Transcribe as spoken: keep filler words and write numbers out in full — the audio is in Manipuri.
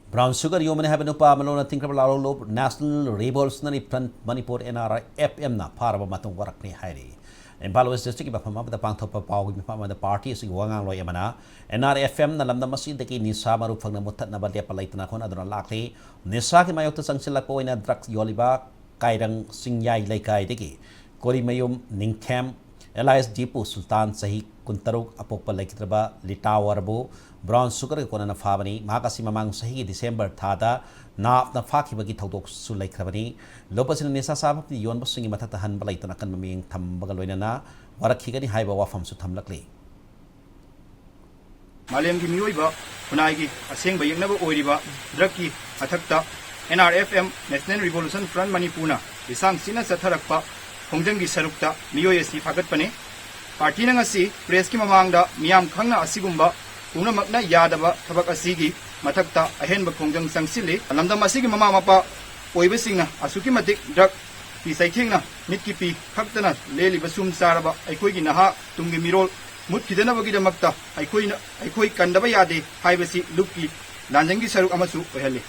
Brown sugar ꯌꯣꯟꯕꯅꯤ ꯍꯥꯏꯕ ꯅꯨꯄꯥ ꯑꯃ ꯂꯣꯟꯅ ꯊꯤꯡꯈ꯭ꯔꯕ ꯂꯥꯂꯣꯡ ꯂꯨꯞ National Revolutionary Front Manipur, N R F M ꯅ ꯐꯥꯔꯕ ꯃꯇꯨꯡ ꯋꯥꯔꯛꯅꯤ ꯍꯥꯏꯔꯤ꯫ ꯏꯝꯐꯥꯜ ꯋꯦꯁ ꯗꯤꯁꯇ꯭ꯔꯤꯛꯀꯤ ꯃꯐꯝ ꯑꯃꯗ ꯄꯥꯡꯊꯣꯛꯄ ꯄꯥꯎꯒꯤ ꯃꯤꯐꯝ ꯑꯃꯗ ꯄꯥꯔꯇꯤ ꯑꯁꯤꯒꯤ ꯋꯥꯉꯥꯡꯂꯣꯏ ꯑꯃꯅ N R F M ꯅ ꯂꯝꯗꯝ ꯑꯁꯤꯗꯒꯤ ꯅꯤꯁꯥ ꯃꯔꯨ ꯐꯪꯅ ꯃꯨꯠꯊꯠꯅꯕ ꯂꯦꯞꯄ ꯂꯩꯇꯅ ꯍꯣꯠꯅꯗꯨꯅ ꯂꯥꯛꯂꯤ꯫ ꯅꯤꯁꯥꯒꯤ ꯃꯥꯌꯣꯛꯇ ꯆꯪꯁꯤꯜꯂꯛꯄ ꯑꯣꯏꯅ ꯗ꯭ꯔꯒꯁ ꯌꯣꯜꯂꯤꯕ ꯀꯥꯏꯔꯪ ꯆꯤꯡꯌꯥꯏ ꯂꯩꯀꯥꯏꯗꯒꯤ ꯀꯣꯔꯤꯃꯌꯨꯝ ꯅꯤꯡꯊꯦꯝ alias ꯗꯤꯄꯨ ꯁꯨꯜꯇꯥꯟ, ꯆꯍꯤ ꯀꯨꯟꯇꯔꯨꯛ, ꯑꯄꯣꯛꯄ ꯂꯩꯈꯤꯗ꯭ꯔꯕ ꯂꯤꯇꯥꯋꯔꯕꯨ brown sugar ꯒ ꯀꯣꯟꯅꯅ ꯐꯥꯕꯅꯤ꯫ ꯃꯍꯥꯛ ꯑꯁꯤ ꯃꯃꯥꯡ ꯆꯍꯤꯒꯤ ꯗꯤꯁꯦꯝꯕꯔ ꯊꯥꯗ ꯅꯥꯞꯅ ꯐꯥꯈꯤꯕꯒꯤ ꯊꯧꯗꯣꯛꯁꯨ ꯂꯩꯈ꯭ꯔꯕꯅꯤ꯫ ꯂꯨꯞ ꯑꯁꯤꯅ ꯅꯤꯁꯥ ꯆꯥꯕ ꯌꯣꯟꯕꯁꯤꯡꯒꯤ ꯃꯊꯛꯇ ꯍꯟꯕ ꯂꯩꯇꯅ ꯑꯀꯟꯕ ꯃꯤꯠꯌꯦꯡ ꯊꯝꯕꯒ ꯂꯣꯏꯅꯅ ꯋꯥꯔꯛꯈꯤꯒꯅꯤ ꯍꯥꯏꯕ ꯋꯥꯐꯝꯁꯨ ꯊꯝꯂꯛꯂꯤ꯫ ꯃꯥꯂꯦꯝꯒꯤ ꯃꯤꯑꯣꯏꯕ ꯈꯨꯟꯅꯥꯏꯒꯤ ꯑꯁꯦꯡꯕ ꯌꯦꯛꯅꯕ ꯑꯣꯏꯔꯤꯕ ꯗ꯭ꯔꯒꯀꯤ ꯃꯊꯛꯇ N R F M, National Revolution Front ꯃꯅꯤꯄꯨꯔꯅ ꯂꯤꯁꯥꯡ ꯁꯤꯠꯅ ꯆꯠꯊꯔꯛꯄ ꯈꯣꯡꯖꯪꯒꯤ ꯁꯔꯨꯛꯇ ꯃꯤꯑꯣꯏ ꯑꯁꯤ ꯐꯥꯒꯠꯄꯅꯤ꯫ ꯄꯥꯔꯇꯤꯅ ꯉꯁꯤ ꯄ꯭ꯔꯦꯁꯀꯤ ꯃꯃꯥꯡꯗ ꯃꯤꯌꯥꯝ ꯈꯪꯅ ꯑꯁꯤꯒꯨꯝꯕ ꯄꯨꯝꯅꯃꯛꯅ ꯌꯥꯗꯕ ꯊꯕꯛ ꯑꯁꯤꯒꯤ ꯃꯊꯛꯇ ꯑꯍꯦꯟꯕ ꯈꯣꯡꯖꯪ ꯆꯪꯁꯤꯜꯂꯤ꯫ ꯂꯝꯗꯝ ꯑꯁꯤꯒꯤ ꯃꯃꯥ ꯃꯄꯥ ꯑꯣꯏꯕꯁꯤꯡꯅ ꯑꯁꯨꯛꯀꯤ ꯃꯇꯤꯛ ꯗ꯭ꯔꯒꯀꯤ ꯆꯩꯊꯦꯡꯅ ꯃꯤꯠꯀꯤ ꯄꯤ ꯈꯛꯇꯅ ꯂꯦꯜꯂꯤꯕ ꯁꯨꯝ ꯆꯥꯔꯕ ꯑꯩꯈꯣꯏꯒꯤ ꯅꯍꯥ ꯇꯨꯡꯒꯤ ꯃꯤꯔꯣꯜ ꯃꯨꯠꯈꯤꯗꯅꯕꯒꯤꯗꯃꯛꯇ ꯑꯩꯈꯣꯏꯅ, ꯑꯩꯈꯣꯏ ꯀꯟꯗꯕ ꯌꯥꯗꯦ ꯍꯥꯏꯕꯁꯤ ꯂꯨꯞꯀꯤ ꯂꯥꯟꯖꯪꯒꯤ ꯁꯔꯨꯛ ꯑꯃꯁꯨ ꯑꯣꯏꯍꯜꯂꯤ꯫